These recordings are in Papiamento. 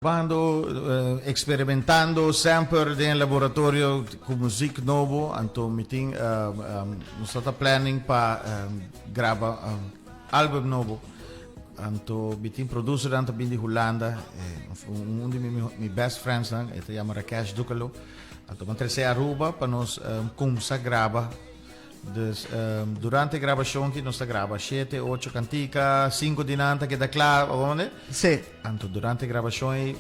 Bando, experimentando semper den laboratorio cu muziek nobo, anto mi tin, nos ta ta planning pa graba album nobo, anto mi tin producernan ta bin di Hulanda, un di mi best friendsnan, e ta yama Rakesh Dukalo, anto mi a trece Aruba pa nos cumsa graba. Dus durante e grabashon ki nos ta graba shete, ocho kantika, sinku di nan ta keda kla, okonde? Sí. Anto durante e grabashon ei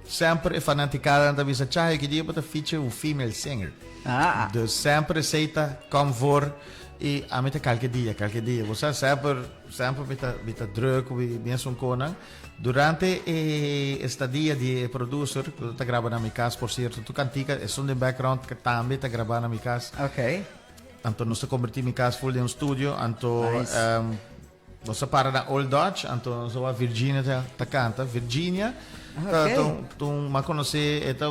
semper e fanatikadanan ta bisa, Chayo, ki dia bo ta feature un female singer? Ah. Dus semper esei ta kom voor i ami ta kalke dia, kalke dia. Bo sa semper, semper mi ta mi ta druk ku mi mesun konan. Durante e estadia di e producer, ku ta graba na mi kas, por sierto, tur kantika, esun den background tambe ta grabá na mi kas. Ok. Anto nos ta kombertí mi kas ful den un studio, anto Nice. nos a para na Old Dutch, anto nos a wak Virginia ta ta kanta. Virginia ta Ok. ta un ta un, m'a konosé, e ta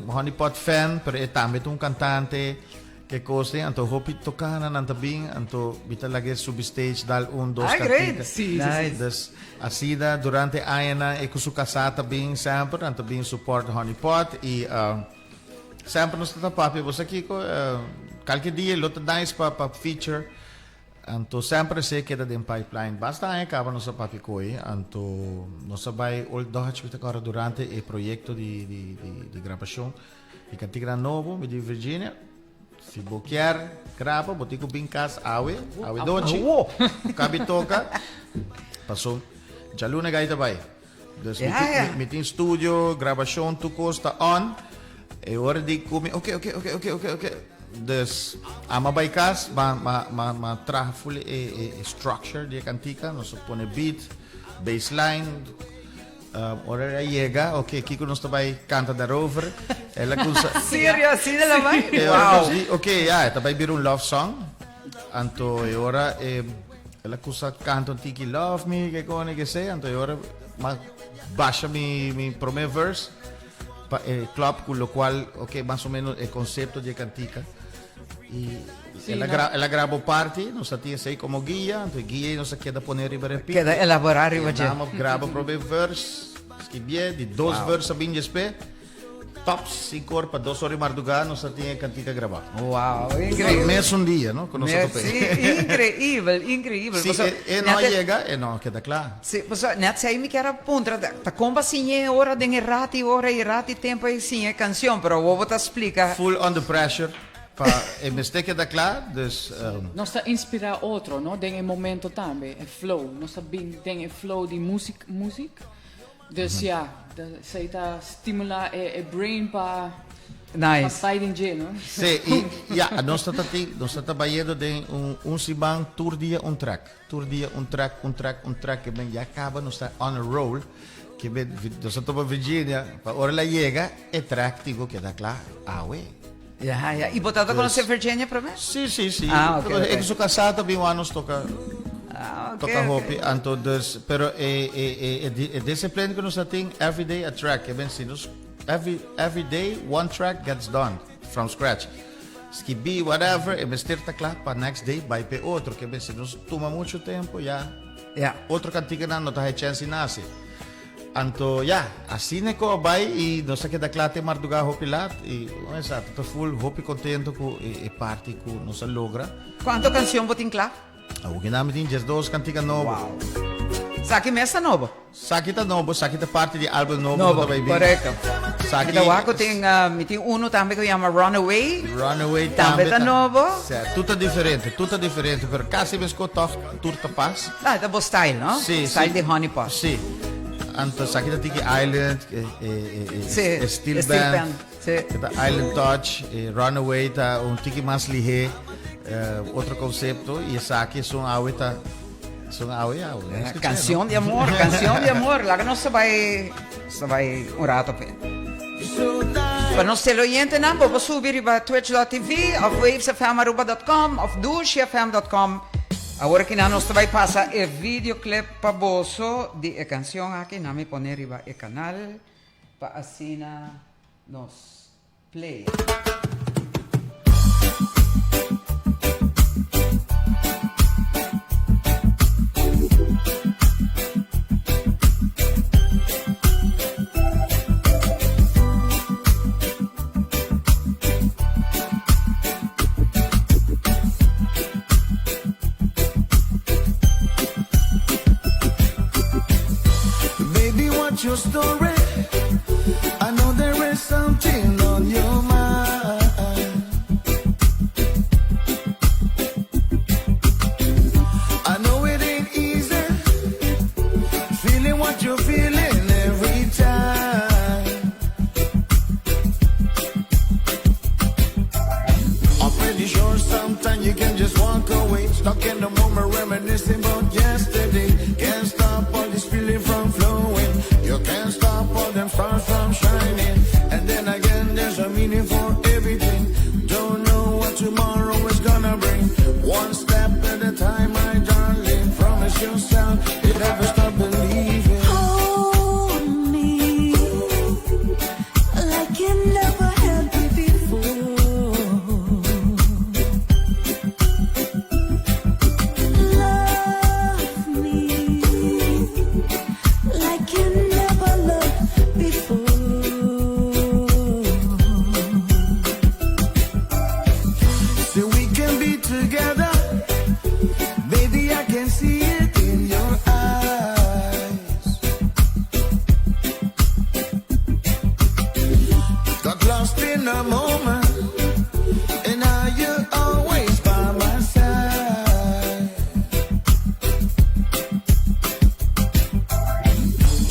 Honey Pot fan, pero e tambe ta un kantante. Ke kos den anto hopi tokana nan ta bin anto mi ta lag'e subi stage dal un dos Ah, great. kantika. Sí, sí, sí. Nice. Dus asina durante añanan e ku su kasá ta bin semper nan ta bin support Honey Pot i semper nos ta ta papia bo sa kiko kalke dia lo ta nice pa pa feature anto semper esei keda den pipeline basta aña kaba nos a papia koe anto nos a bai Old Dutch mi ta kòrda durante e proyekto di di di grabashon. E kantiganan nobo mi di Virginia, si bo kier graba bo tin ku bin kas awe, awe dochi, kabi toka, paso djaluna gai ta bai. Dus mi tin, mi tin studio, grabashon, tur kos ta on. E ora di ku mi, oke, oke, oke, oke, oke, oke. Dus ama bai kas, ma, ma, ma, ma traha ful e, e, e structure di e kantika, nos a pone beat, bassline, Ora el a yega, ok, kiko nos ta bai kanta daarover? El a kusa. Serio, asina el a bai? E ora nos di, ok, ya, e ta bai bira un love song. Anto e ora e, el a kusa kanta un tiki love me, ke kone, ke se. Anto e ora m'a basha mi, mi prome verse pa e klop ku lokual, ok, mas o menos e konsepto di e kantika. I Sí, el a no. gra, el a graba un parti, nos a tin esei komo guia, anto e guia ei nos a keda pone riba repeat. Keda elaborá riba I dje. nan a graba prome verse, skibié, di dos verse a bin djespé, tops, sinku or pa dos or di mardugá nos a tin e kantika grabá. Wow, E inkreibel. mesun dia, no, ku nos a top'é. Sí, inkreibel, inkreibel. Si Pasobra e, e no a net e- yega, e no a keda kla. Sí, pasobra net esei mi kier a puntra, ta, ta kon bo a siñ'é ora den e rati ora i rati tempu ei siña e kanshon, pero awor bo ta splika. Full under pressure. Pa e mester keda kla, dus. Nos ta inspirá otro, no, den e momento tambe, e flow. Nos ta bin den e flow di muzik, muzik. Dus ya, esei ta stimulá e e brain pa Nice. pa bai den dje, no? Sí, i ya, nos ta ta tin, nos ta ta bayendo den un un siman tur dia un track. Tur dia un track, un track, un track, ke men ya kaba nos ta on a roll. Ke men, nos ta tuma Virginia, pa ora el a yega, e track tin ku keda kla awe. Ya, ya. I bo tata conoce Virginia prome? Sí, sí, sí. Ah, ok, ok. E cu su casá ta bin wak nos toca, Ah, ok, toca ok. hopi. Anto dus, pero e, e, e, e, di- e discipline cu nos ta tin, every day a track. E ben si nos, every, every day one track gets done from scratch. Skibi, whatever, e mester ta cla pa next day bai p'e otro. Ke ben si nos tuma mucho tempo, ya, Ya. otro canticanan no ta hay chance di nace. Anto ya, asina e ko a bai i nos a keda kla te mardugá hopi lat i esa ta full hopi kontento ku e parti ku nos a logra. Kuantu kanshon bo tin kla? Awor ki nan mi tin diesdos kantika nobo. Wow. Saki mes ta nobo? Saki ta nobo, saki ta parti di album nobo ku Nobo, ta bai bin. korekto. Saki. Mi ta wak ku tin, mi tin unu tambe ku yama Runaway. Runaway tambe Tambe ta nobo. Sè, tur ta diferente, tur ta diferente, pero kasi meskos tòg tur ta pas. Ah, ta bo style, no? Sí, Style sí. di Honey Pot. Sí. Anto esaki ta tiki Island, e, e, e, e, Sí, e steel e steel band. band, sí. E ta Island Touch, e Runaway ta un tiki mas lihé, eh, otro concepto. Y esaki es un awe ta, es un awe awe. Eh, Canción de amor, canción de amor. Laga nos ta bai, nos ta bai un rato p'e. Pa nos teleoyentenan, bo por subi riba twitch.tv of wavesfmaruba.com of dushifm.com. Awor aki nan nos ta bai pasa e videoclip pa boso di e cancion aki. Nan mi pone riba e canal pa asina nos play. about your story. I know there is something on your mind. I know it ain't easy feeling what you're feeling every time. I'm pretty sure sometimes you can just walk away, stuck in the moment, reminiscing about yesterday. Can't stop all this feeling from flowing. You can't stop all them stars from shining. And then again, there's a meaning for everything. Don't know what tomorrow is gonna bring. One step at a time, my darling. Promise yourself you never stop believing. Hold me like you never had me before. Love me like you never loved before. So we can be together. Baby, I can see it in your eyes. Got lost in a moment, and now you're always by my side.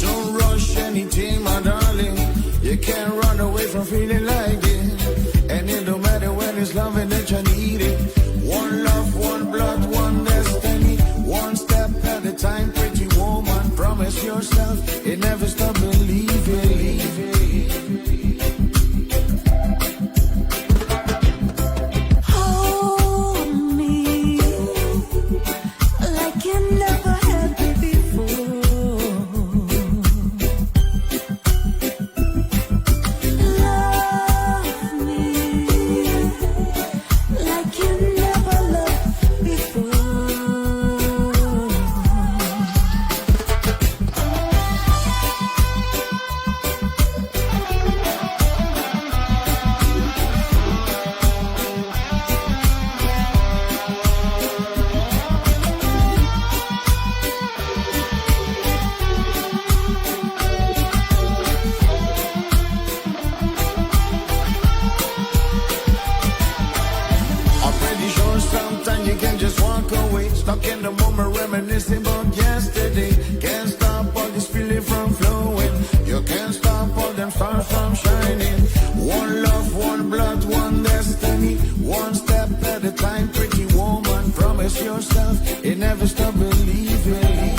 Don't rush anything, my darling. You can't run away from feeling like this. And it don't matter when it's loving that you need it. One love, one blood, one destiny. One step at a time, pretty woman. Promise yourself it never stop believing. Hold me like you never had me before. Love me like you never loved before. I'm pretty sure sometimes you can just walk away. Stuck in the moment, reminiscing about yesterday. Can't stop all this feeling from flowing. You can't stop all them stars from shining. One love, one blood, one destiny. One step at a time, pretty woman. Promise yourself it never stop believing.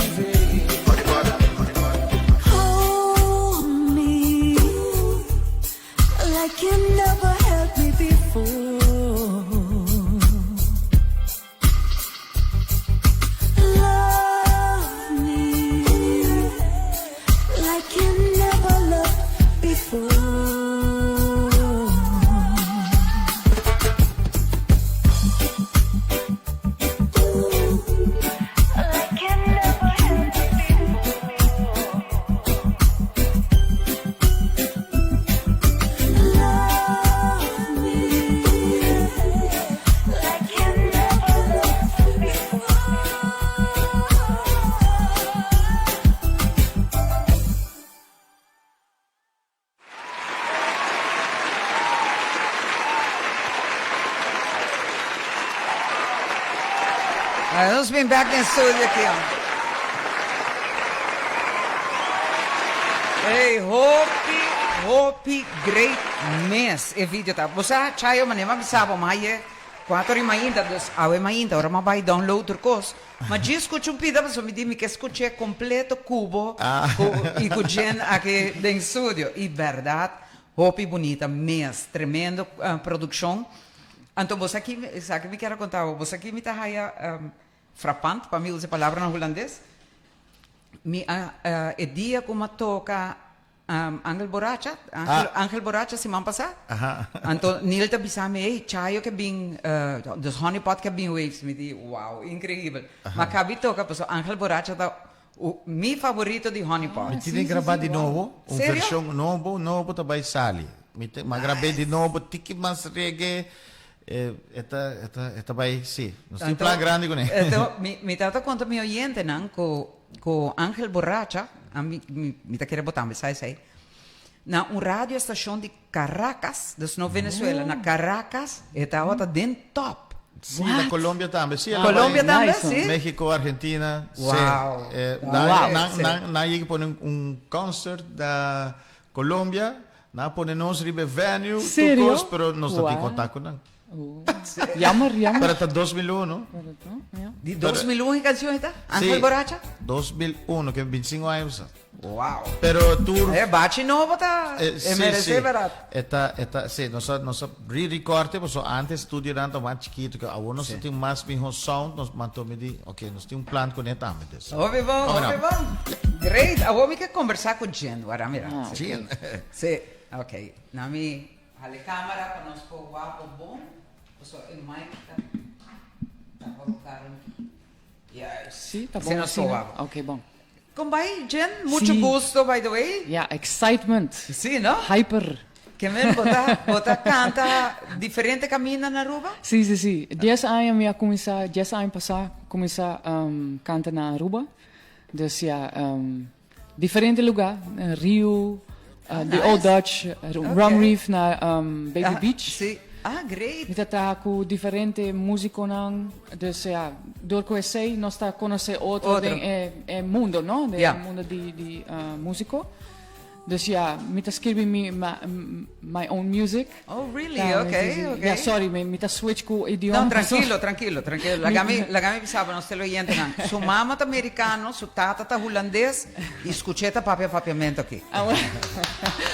Hold me like you never had me before. Love me like you never loved before. Like you never had me before. Love me like you never loved before. Ah, nos bin back den studio aki. oh. Hey, hopi, hopi great mes e video ta. Bo sa, Chayo, manera m'a bisa bo, m'a haye cuatro y mainta, dus awe mainta, ora m'a bai download tur cos. Ma djis scucha un pida, pasobra mi di mi ke scuch'e completo cu bo cu y cu Jen aki den studio. Y berdad, hopi bunita mes, tremendo produccion. Anto bo sa ki, esaki mi kier a conta bo, bo sa ki mi ta haya frappant, pa mi usa e palabra na hulandes? Mi a, e dia cu mi a toca Angel Borracha, Angel, Angel Borracha siman pasa, anto Neil ta bisa mi, ey, Chayo ke bin, dus Honey Pot ke bin Waves, mi di, wow, increibel. Ma cabi toca, pasobra Angel Borracha ta mi favorito di Honey Pot. Mi tin e grabá di nobo, un Serio? vershon nobo, nobo ta bai sali. Mi te, m'a grab'é di nobo, tiki mas reggae, e, e ta, e ta, e ta bai, sí. Nos tin plan grandi kuné. Anto, mi, mi tata konta mi oyentenan ku, ku Angel Borracha, Ami mi mi ta kere bo tambe sa esei. Na un radio estacion di Caracas, dus no Venezuela, na Caracas e tabata den top. Sí, na Colombia tambe. Sí, Colombia tambe, sí. Mexico, Argentina. Wow. Sí. Eh, wow. Nan, nan, nan yega pone un concert na Colombia, nan pone nos riba venue, Serio? tur cos, pero nos no tin contacto cu nan. Jammer, jammer. Pero ta 2001. Ja. Di 2001 e cancion esta? Angel Sí. Borracha? 2001, que 25 aña pasa. Wow. Pero tur E bachi nobo ta Eh, e sí, merece sí. berat. E ta, e ta, sí, nos a, nos a re-recorde, paso antes studio nan ta mas chikito, que awor nos tin mas miho sound, nos manto mi di, ok, nos tin un plan con e tambe, dus. Hopi bon, Kom hopi nou. bon. Great. Awor mi ke conversa cu Jen, wara mira. Ah, Jen. Sí, ok. Na mi hale camera pa nos por wak bon, paso e mic ta ta colocar un. Juist. Sí, ta bon Asina nos por asina? wak. Ok, bon. Con bai, Jen? Mucho Sí. gusto, by the way. Ja, excitement. Sí, no? Hyper. Ke men bo ta, bo ta canta diferente caminda na Aruba? Sí, sí, sí. Dies aña mi a cuminsa, dies aña pasa, cuminsa canta na Aruba. Dus ja, diferente lugar, Rio, The Old Dutch, Rum Reef na Baby Beach. Sí. Ah, great. Mi ta traha cu diferente musiconan, dus ja, door cu esey nos ta conoce otro den e e mundo, no? Den e mundo di di musico. Dus ja, mi ta skirbi mi my own music. Oh, really? Ok, ok. Ja, sorry, mi ta switch cu idioma. No, tranquilo, tranquilo, tranquilo. Laga mi, laga mi bisa bo, nos teleoyentenan. Su mama ta mericano, su tata ta hulandes y scuché ta papia papiamento aki. Ah, bueno.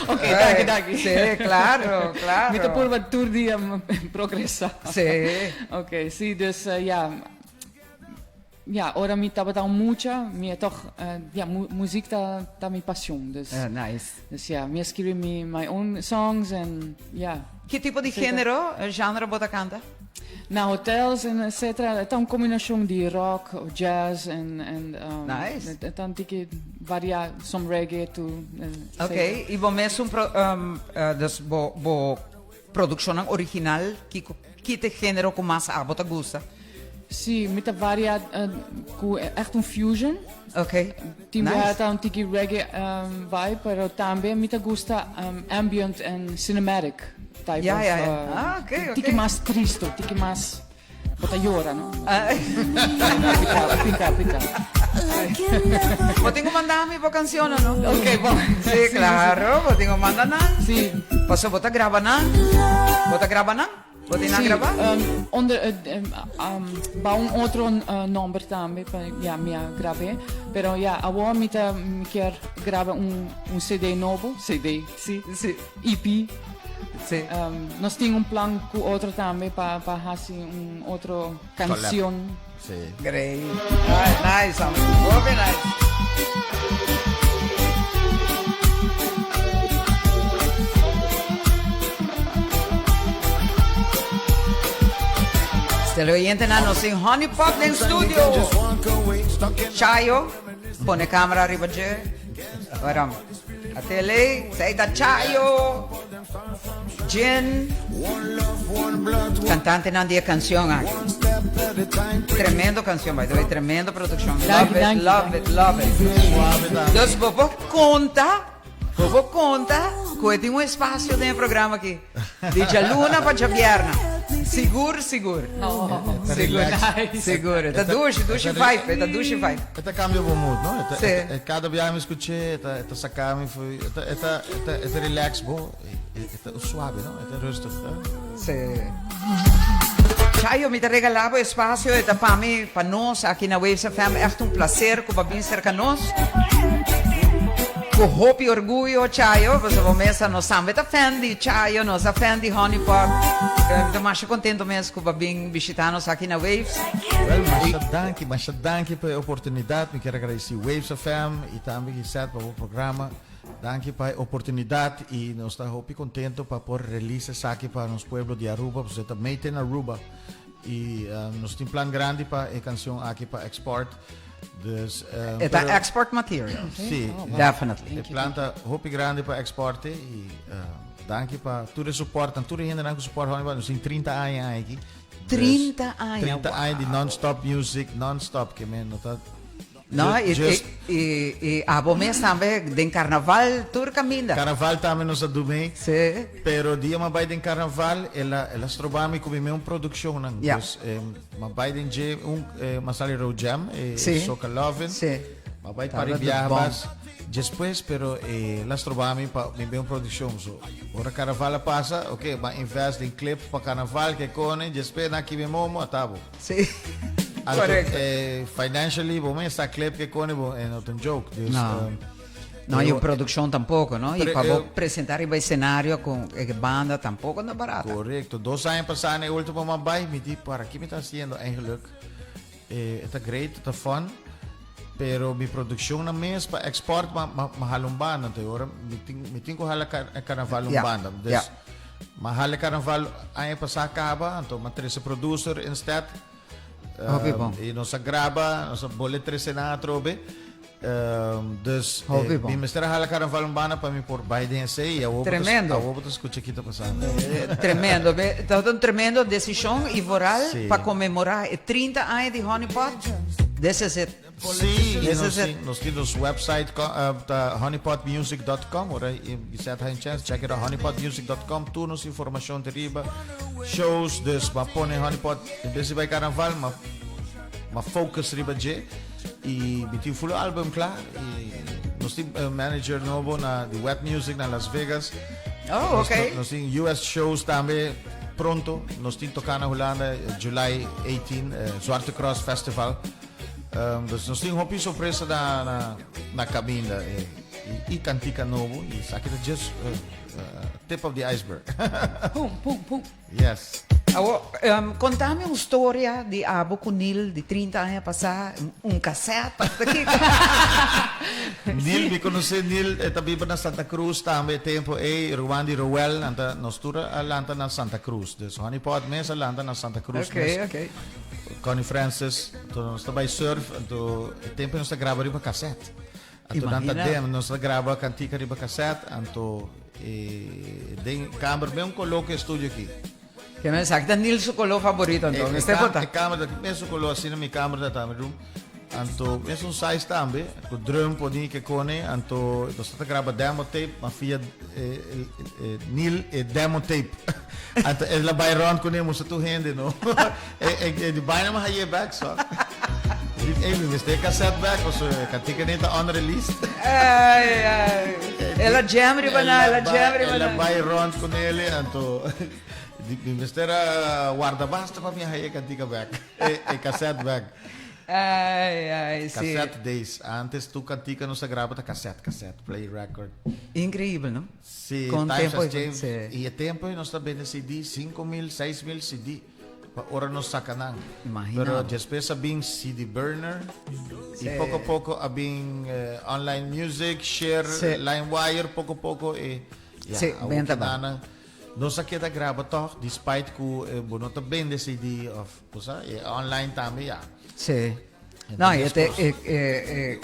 Ok, danki, danki. Sí, claro, claro. Mi ta purba tur dia progresa. Sí. Ok, sí, dus ja. Ja, ora mi tabata un mucha, mi e toch, ja, muziek ta, ta mi pasion. Dus, Ah, nice. Dus ja, mi a scribi mi, my own songs en ja. Ki tipo di genero, genre bo ta canta? Na hotels en etcetera, ta un combinacion di rock, jazz en, en Nice. e ta un tiki varia, some reggae too, etcetera. Ok, y bo mes un pro, dus bo, bo Produccionnan original, kiko ki ta e genero ku mas abo ta gusta? Sí, mi ta varia ku echt un fusion. Ok, Tin biaha nice. ta un tiki reggae vibe, pero tambe mi ta gusta ambient en cinematic type Ja, of, ja, ja. Ah, ok, ok. Tiki mas tristo, tiki mas Bo ta yora, no? Pika, pika, pika. Bo tin ku manda mi bo cancionnan, no? Ok, bon. Sí, claro, bo tin ku manda nan. Sí. Pasobra bo ta graba nan. Bo ta graba nan? Bo tin nan Sí, graba? onder, ba un otro nomber tambe, pa, ya, mi a grab'é. Pero ya, awor mi ta, mi kier graba un, un CD nobo, CD, sí. Sí. EP. Sí. Nos tin un plan cu otro tambe pa pa haci un otro cancion. Sí. Great. Ay, nice, hombre. Hopi nice. Teleoyentenan, nos tin Honey Pot den studio. Chayo, pone camera riba dje. Waarom? A tele, zij ta Chayo, Gin, cantantenan di e cancion aki. Tremendo cancion, by the way, tremendo produccion. Danki, Love it, danki, love danki. it, love it. Suave tambe. Dus bo por conta, bo por conta cu e tin un espacio den e programa aki. Di djaluna pa djabierna. Sigur, sigur. Ta Sigur, relax. sigur. Ta dushi, dushi vibe, ta dushi vibe. E ta cambia bo mood, no? E ta, Sí. e ta, e cada biaha mi scuché, e ta, e ta saca mi fu, e ta, e ta, e ta, e ta relax bo, e, e ta suave, no? E ta rustig, ta. Sí. Chayo, mi ta regala bo espacio, e ta pa mi, pa nos aki na Waves FM, echt un placer cu bo a bin cerca nos. Cu hopi orguyo, Chayo, pasobra bo mes a nos tambe ta fan di Chayo, nos ta fan di Honey Pot. Mi ta masha contento mes cu bo a bin bishita nos aki na Waves. Wel, masha danki, masha danki pa e oportunidad. Mi kier a gradeci Waves FM y tambe Gisette pa bo programa. Danki pa e oportunidad y nos ta hopi contento pa por release esaki pa nos pueblo di Aruba, pasobra ta made in Aruba y nos tin plan grandi pa e cancion aki pa export. Dus, E ta pero export material. Sí. Definitely. E plan ta hopi grandi pa exporte y danki pa tur e support, tur e hendenan cu support Honey Pot. Nos tin 30 aña aki. 30 aña, 30 aña di non-stop music, non-stop, ke men no ta. No, i, Just, i, i, i abo mes tambe den carnaval tur caminda. Carnaval tambe nos a do mee. Sí. Pero dia m'a bai den carnaval, el a, el a stroba mi cu mi meun produccionnan. Ja. Dus eh, m'a bai den dje un, eh, m'a sali Road Jam, eh, Sí. Soca Lovin'. Sí. M'a bai Tabata pari biaha bon. bas despues, pero eh, el a stroba mi pa mi meun produccion. So, ora carnaval a pasa, ok, m'a invest den clip pa carnaval, ke cone, despues na kibi momo, atabo. Sí. Anto, Correcto. eh, financially, bo mes sa clip ke cone bo, eh, no ta un joke. Dus, No. eh, No, y pero- produccion tampoco, no? Y Pero, pa bo eh, presenta riba escenario cu e banda tampoco no barata. Correcto. 2 aña pasa, e ultimo m'a bai, mi di, para, kico mi ta haciendo eigenlijk? Eh, ta great, ta fun. Pero mi produccion na mes pa export m'a m'a m'a hala un banda. Anto ora mi tin cu hala carnaval un banda. Dus m'a hala carnaval aña pasa caba, anto m'a trece producer instead. Hopi bon. Y nos a graba, nos a bolbe trece nan atrobe. Dus Hopi bon. mi mester a hala carnaval un banda pa mi por bai den esey y awor Tremendo. awor bo ta scucha kico ta pasando. Tremendo. Be, ta un tremendo decision y vooral pa conmemora e 30 aña di Honey Pot. This is it. Sí, y This nos is it. tin, nos tin nos website ta honeypotmusic.com. Ora you set een chance, check it out, honeypotmusic.com. Tur nos informacion ta riba. Shows, dus m'a pone Honeypot, en bes di bai carnaval, m'a m'a focus riba dje. Y mi tin full album cla. Y nos tin manager nobo na di Web Music na Las Vegas. Oh, okay. Nos tin US shows tambe pronto. Nos tin toca na Hulanda, July 18, Zwarte Cross Festival. Dus nos tin hopi sorpresa na caminda. Y cantica nobo. Y esaki ta just tip of the iceberg. Pum, pum, pum. Yes. Awo, conta mi un storia di abo cu Neil di 30 aña pasa, un cassette, ta kico? Neil, mi conoce Neil, ta biba na Santa Cruz tambe tempo ey, ruman di Roel, anta nos tur a lanta na Santa Cruz. Dus Honey Pot mes a lanta na Santa Cruz mes. Connie Francis, anto nos ta bay surf, anto e tempo nos ta graba riba cassette. Anto nan ta Imagina. dem, nos ta graba cantica riba cassette, anto e den kamer mes un color cu e studio aki. Ke men sa ki ta Neil su color favorito anto, mester por ta. E kamer ta mes un color asina mi kamer ta tambe room. Anto mes un size tambe, cu drum poni ke cone, anto nos ta graba demo tape, ma fia Neil e demo tape. Anto el a bay rond cune mustra tur hende no. E di baina mi haye back so. Di ey mi mester e cassette back pasobra e cantica nei ta unreleased. Ay ay. El a jam riba nan, el a jam riba El a nan. bay rond cunele anto di mi mester a warda basta pa mi haye e cantica back, e cassette back. Ay ay si. Cassette days. Antes tur cantica nos a graba ta cassette, cassette, play record. Increíbel no? Sí, Con times tempo has y changed. sí. Y e tempo nos ta bende CD, 5000, 6000 CD pa ora nos saca nan. Imagina. Pero despues a bin CD burner y poco poco a bin online music, share, LimeWire, poco poco e ya, Sí, awor benta ki ba. nan nos a keda graba toch, despite cu bo no ta bende CD of cosa, e online tambe ya. Sí. No, y e, e, e,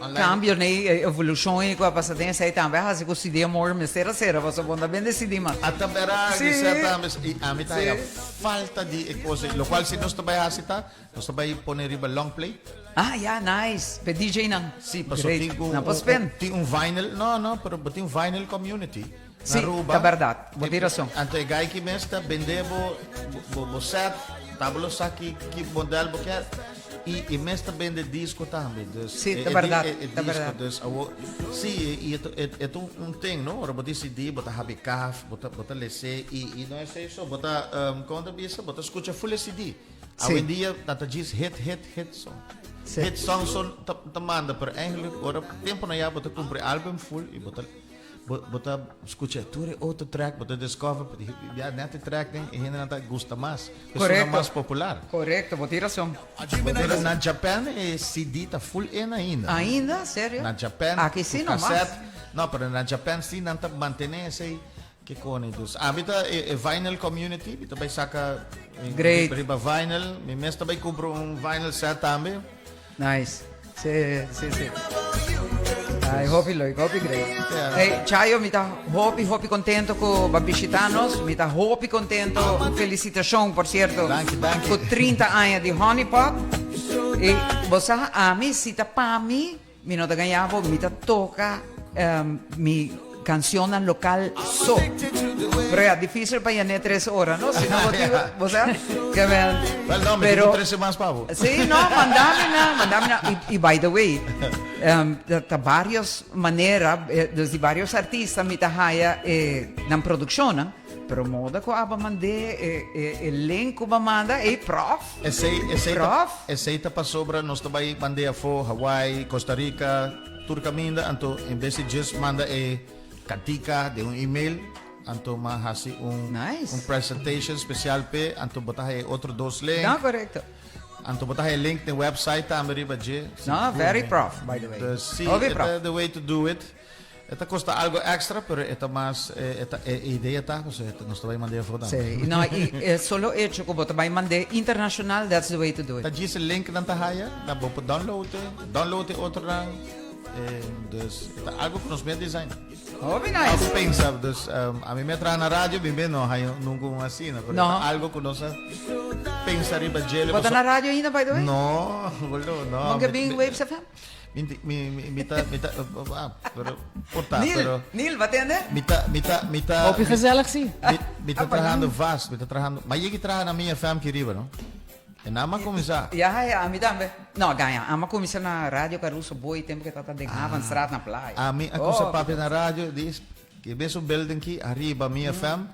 Online. cambio nei e evolucion e cu a pasa den esey tambe a haci cu CD amor mester a cera pasobra bo no ta bende CD mas. A ta bera Sí. que sea tambe y a mi ta Sí. haya falta di e cosa, lo cual si nos ta bay haci ta, nos ta bay pone riba long play. Ah, ya, nice. Pe DJ nan. Sí, paso Great. tin un, Nan por spin. tin un vinyl, no, no, pero tin un vinyl community na Sí, Aruba. ta berdad. Bo tin razon. Anto e guy ki mes ta bende bo, bo, bo set, ta bo lo sa ki, ki model bo kier. Y e mes ta bende disco tambe. Dus, Sí, ta e, berdad, e, e ta disco, berdad. dus, awo, sí, y e, e, e un, un thing, no? Ora bo tin CD, bo ta habri kaf, bo ta, bo ta lesa, y, y no es eso, bo ta, con ta bisa, bo ta scucha full CD. Sí. Hoy en dia, dat djis hit, hit, hit song. Sí. Hit song son ta, ta manda, pero eigenlijk, ora tempo na ya, bo ta cumpra album full, y bo ta, bo, bo ta scucha tur e otro track, bo ta discover, ya net e track den, e hende nan ta gusta mas. Esuna mas popular. Correcto, bo tin razon. Pero na Japan e CD ta full in ainda. Ainda? Serio? Na Japan, Aki si cu no mas. cassette. No, pero na Japan si nan ta mantene esey ke cone. Dus ami ta e, e vinyl community, mi ta bay saca Great. riba vinyl, mi mes ta bay cumpra un vinyl set tambe. Nice. Sí, sí, sí. Ay, hopi leuk, hopi great. Ja. Hey, Chayo, mi ta hopi, hopi contento cu bo a bishita nos. Mi ta hopi contento. Felicitacion, por cierto. Danki, danki. Cu 30 aña di Honey Pot. I bo sa ami si ta pa mi, mi no ta gaña bo, mi ta toka mi cancionnan local so. Pero ya, difícil pa yané tres ora, no? Si no bo tin, bo sa? Ke men, Wel, no, mi tin pero ku trese mas pa bo. Sí, no, mandami na, mandami na. I, i by the way, ta, ta varios manera, dus di varios artista mi ta haya e nan produccionnan, pero moda ku aba mand'é, e, e, e link ku bo a manda, ey, prof. Esei, esei ta, Prof. esei ta pasobra nos ta bai mand'é afó, Hawaii, Costa Rica, Tur caminda anto en bes di just manda e cantica den un email anto ma haci un Nice. un presentation special p'e anto bo ta haya e otro dos link. No, correcto. Anto bo ta haya link den website tambe riba dje. No, very prof, by the way. Dus si, Hopi e ta prof. the way to do it. E ta costa algo extra pero e ta mas e ta e idea ta pasobra e ta nos ta bay mand'e afo tambe. Si, no, y e solo hecho cu bo ta bay mand'e internacional, that's the way to do it. Ta djis e link nan ta haya, nan bo por download e, download e otronan, e dus e ta algo cu nos mes design. Hopi nice. Algo pensa, dus ami mi a traha na radio, mi mes no haya nunca un asina, pero e No. ta algo cu nos a pensa riba djele. Bo ta na radio ainda by the way? No, boludo, no. Bo ke bin Waves FM? Mi, mi, mi, mi ta, mi ta, ah, pero, por ta, Neil, pero. Neil, ba tende? Mi ta, mi ta, mi ta. Hopi gezellig, si. Mi, mi ta trahando vast, mi ta trahando. Ma yegi traha na mi FM ki riba, no? E nan a kuminsá. Ja, ja, ami tambe. No, gaña, ami a kuminsá na Radio Caruso Boy tempu ke tabata den Havenstraat na Playa. Ami a kuminsá papia na radio, di ke mesun building ki ariba mi FM.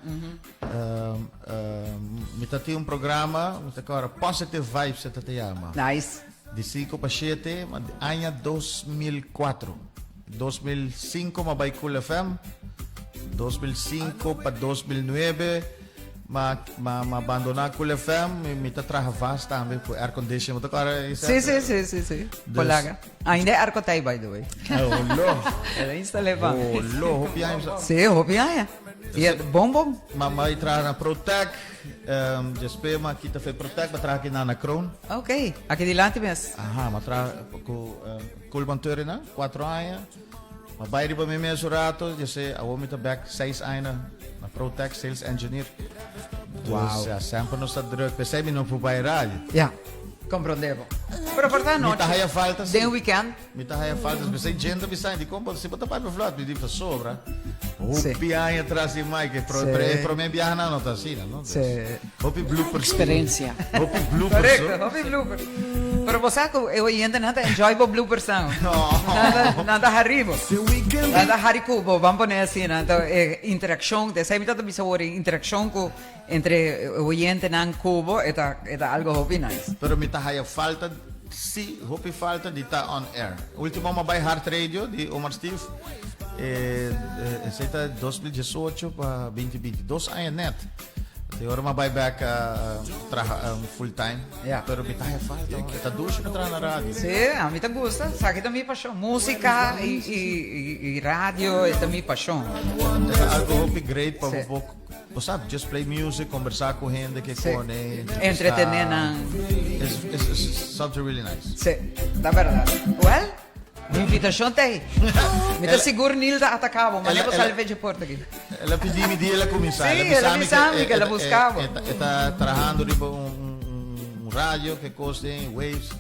Mi ta tin un programa, mi ta kòrda Positive Vibes e ta ta yama. Nice. Di sinku pa shete, ma di aña 2004. 2005 m'a bai Cool FM, 2005 pa 2009 m'a m'a m'a bandoná Cool FM, mi mi ta traha vast tambe ku air condition. Bo ta kòrda Sí, Isaac? sí, sí, sí, sí. Dus- Polaga. Ainda e arco ta ei, by the way. Olo. El a instal'é pa. Olo, hopi aña. Sí, hopi aña. I e bon bon. M'a bai traha na Protec, despues m'a kita fe Protec, m'a traha aki na na Kroon. Ok, aki dilanti mes. Aha, m'a traha ku Koolman Turina, cuatro aña. M'a bai riba mi mes un rato, djese awor mi ta bek seis aña na Protec, sales engineer. Wow. Dus ja, semper nos ta druk, p'esei mi no por bai radio. Ja, comprende bo. Pero por ta Mi anochi, ta haya falta, si. den weekend. Mi ta haya falta, p'esei djente a bisa, di kon bo si bo ta papia vlot, mi di pasobra. Hopi aña tras di mic, e pro, Sí. e prome biaha nan no ta asina, no? Dus, Sí. Hopi bloopers. Experiencia. Hopi bloopers. Correcto, hopi bloopers. Pero bo sa ku e oyentenan ta enjoy bo bloopers nan. No. Nan ta, nan ta hari bo. Nan ta hari ku bo, ban pone asina. Anto e interaccion, esei mi ta bisa awor, e interaccion ku entre e oyentenan ku bo, e ta, e ta algo hopi nice. Pero mi ta haya falta, si, hopi falta di ta on air. Ultimo mi a bai Hart Radio di Omar Steve. E, esei ta 2018 pa 2022 aña net. Te ora mi a bai bek traha full time. Ja. Pero mi ta haya falta, hoor. E ta dushi pa traha na radio. Sí, a mi ta gusta. Esaki ta mi pasion. Música y, y, y, y radio e ta mi pasion. E ta algo hopi great pa Sí. bo, bo sa, just play music, conversa cu hende que Sí. pone. Entretener nan. It's, it's, it's something really nice. Sí, ta verdad. Well, Mi invitacion ta ei. Mi ta sigur Neil ta atacá bo, ma Ela- bo ela- sali fecha porta aki. El a pidi mi dia el a cuminsa. Sí, el a bisa mi que el a busca bo. E ta trahando riba un, un, un radio que cos den Waves.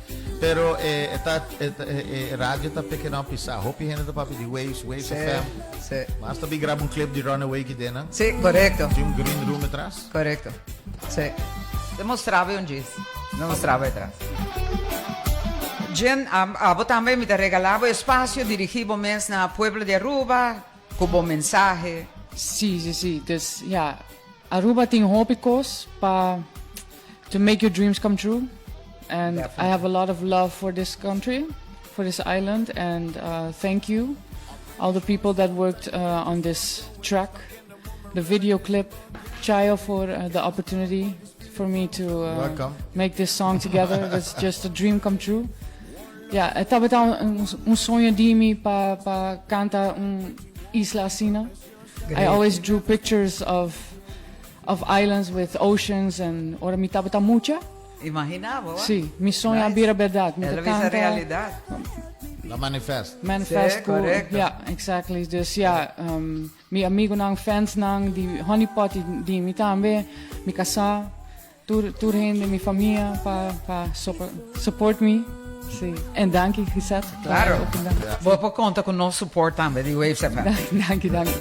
Pero eh, e ta, e ta, e, e radio ta pequeno pisa. Hopi hende ta papia di Waves, Waves Sí, FM. sí. Mas ta bi graba un clip di Runaway ki den, nan. Sí, correcto. Tin un green room atras. Correcto. Sí. Demostraba un djis. Demostraba atras. Jen, abo tambe mi ta regalá bo espacio, dirigí bo mes na pueblo di Aruba cu bo mensahe. Sí, sí, sí. Dus ja, Aruba tin hopi cos pa to make your dreams come true. And I have a lot of love for this country, for this island. And thank you, all the people that worked on this track, the video clip, Chayo for the opportunity for me to Welcome. make this song together. That's just a dream come true. Ja, e tabata un, un soño di mi pa, pa canta un isla asina. I always drew pictures of of islands with oceans and ora mi tabata mucha. Imagina bo, Sí, mi soño a Nice. bira berdad. Mi ta El a bisa canta realidad. La manifest. Manifest Sí, cu, correcto. ja, exactly. Dus ja, mi amigonan, fansnan di Honeypot di, di mi tambe, mi casá. Tur tur hende, mi famia pa pa support mi. Si. En danki Gisette. Claro. Bo por conta cu nos support tambe di Waves FM. Danki, danki.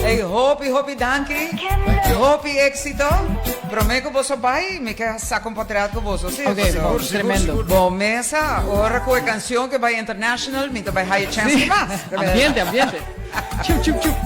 Hey, hopi, hopi danki. Hopi exito. Prome cu boso bay, mi ke saca un potret cu boso, si? Ok, Paso bon, tremendo. Bo mesa, ora cu e cancion ke bay international, mi ta bay haya chance di mas. Ambiente, ambiente. Chup, chup, chup.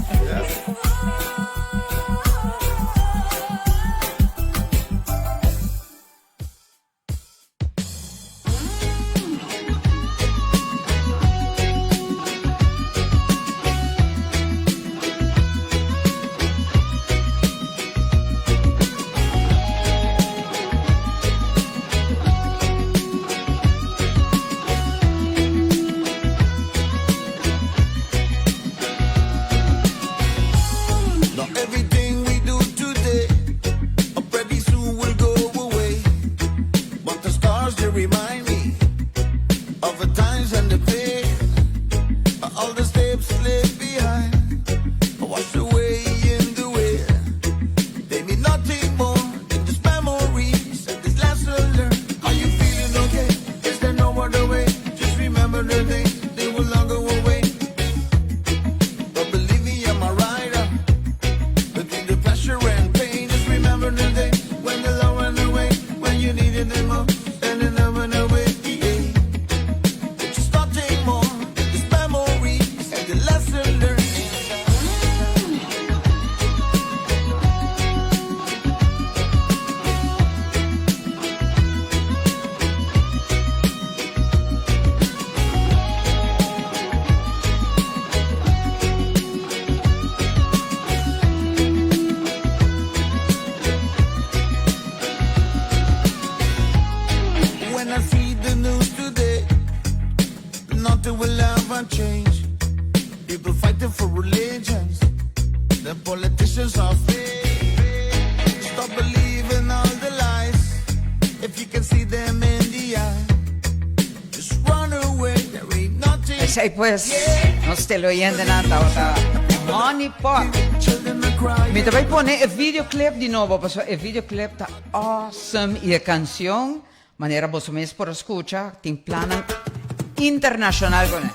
Esey pues, nos teleoyentenan tabata Honey Pot. Mi ta bay pone e videoclip di nobo, pasobra e videoclip ta awesome y e cancion, manera boso mes por a scucha, tin plannan internacional con e.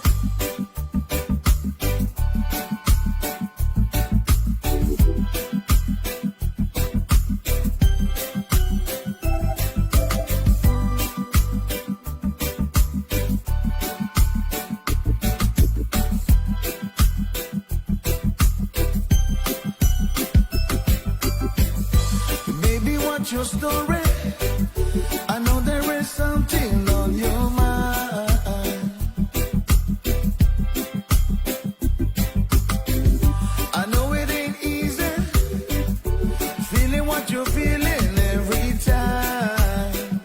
Baby, what's your story? I know there is something on your mind. I know it ain't easy feeling what you're feeling every time.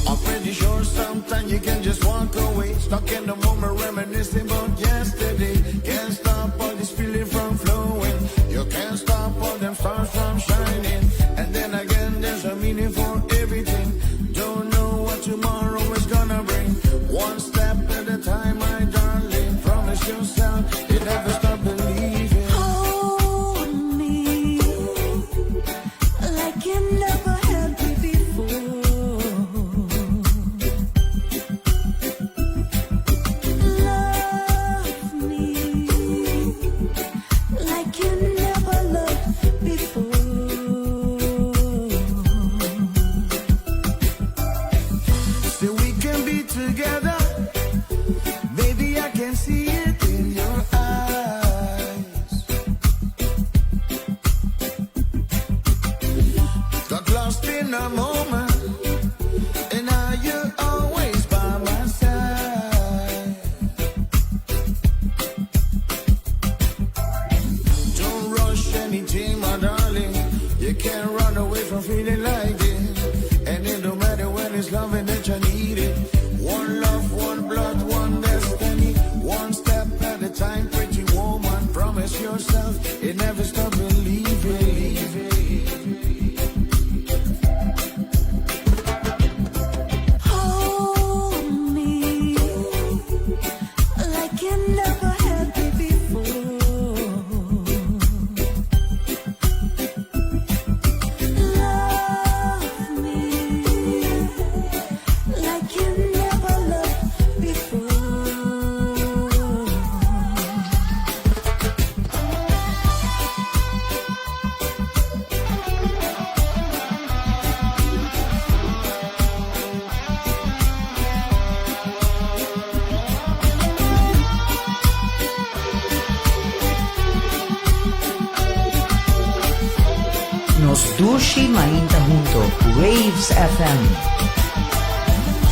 I'm pretty sure sometimes you can just walk away, stuck in the moment, reminiscing about yesterday. Can't stop all this feeling from flowing. You can't stop all them stars from shining. And then again, there's a meaning for everything. Don't know what tomorrow is gonna bring. One step at a time, my darling. Promise yourself you never stop believing. Hold me like you never had me before. Love me like you never loved before. So we can be together. Baby, I can see it in your eyes. Got lost in a moment, and now you're always by my side. Don't rush anything, my darling. You can't run away from feeling like this. And it don't matter when it's loving that you need it. One love, one blood, one destiny. One step at a time, pretty woman. Promise yourself you never stop believing. Hold me like you never had me before. Nos dushi mainta hunto, Waves FM.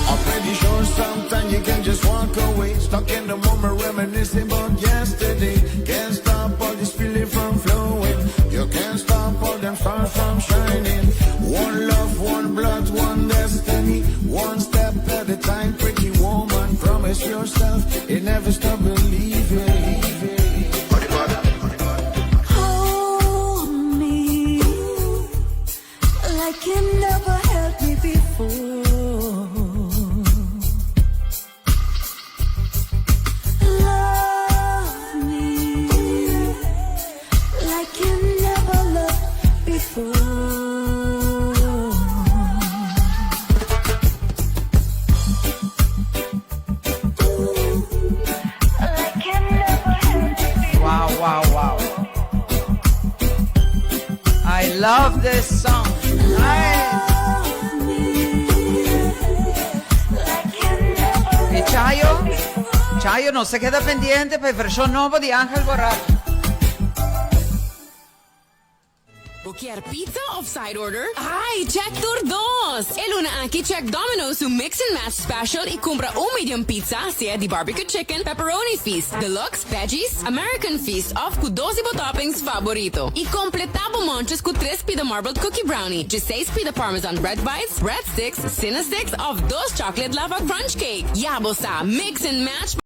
I'm pretty sure sometimes you can just walk away. Stuck in the moment, reminiscing about yesterday. Can't stop all this feeling from flowing. You can't stop all them stars from shining. One love, one blood, one destiny. One step at a time, pretty woman. Promise yourself you never stop believing. Hold me like you never held me before. Love me like you never loved before. Like you never had before. Wow. I love this song. Nice. Love me like you never Y Chayo, Chayo, nos ta keda pendiente pa e version nobo di Angel Borracho. Bo kier pizza of side order? Ay, check tur dos! E luna aki check Domino's su Mix and Match Special y cumpra un medium pizza, sea di barbecue chicken, pepperoni feast, deluxe, veggies, American feast of cu 12 toppings favorito. Y completa bo munches cu 3 pida marbled cookie brownie, 6 pida parmesan bread bites, breadsticks, cinnasticks of 2 chocolate lava crunch cake. Ya bo sa, mix and match.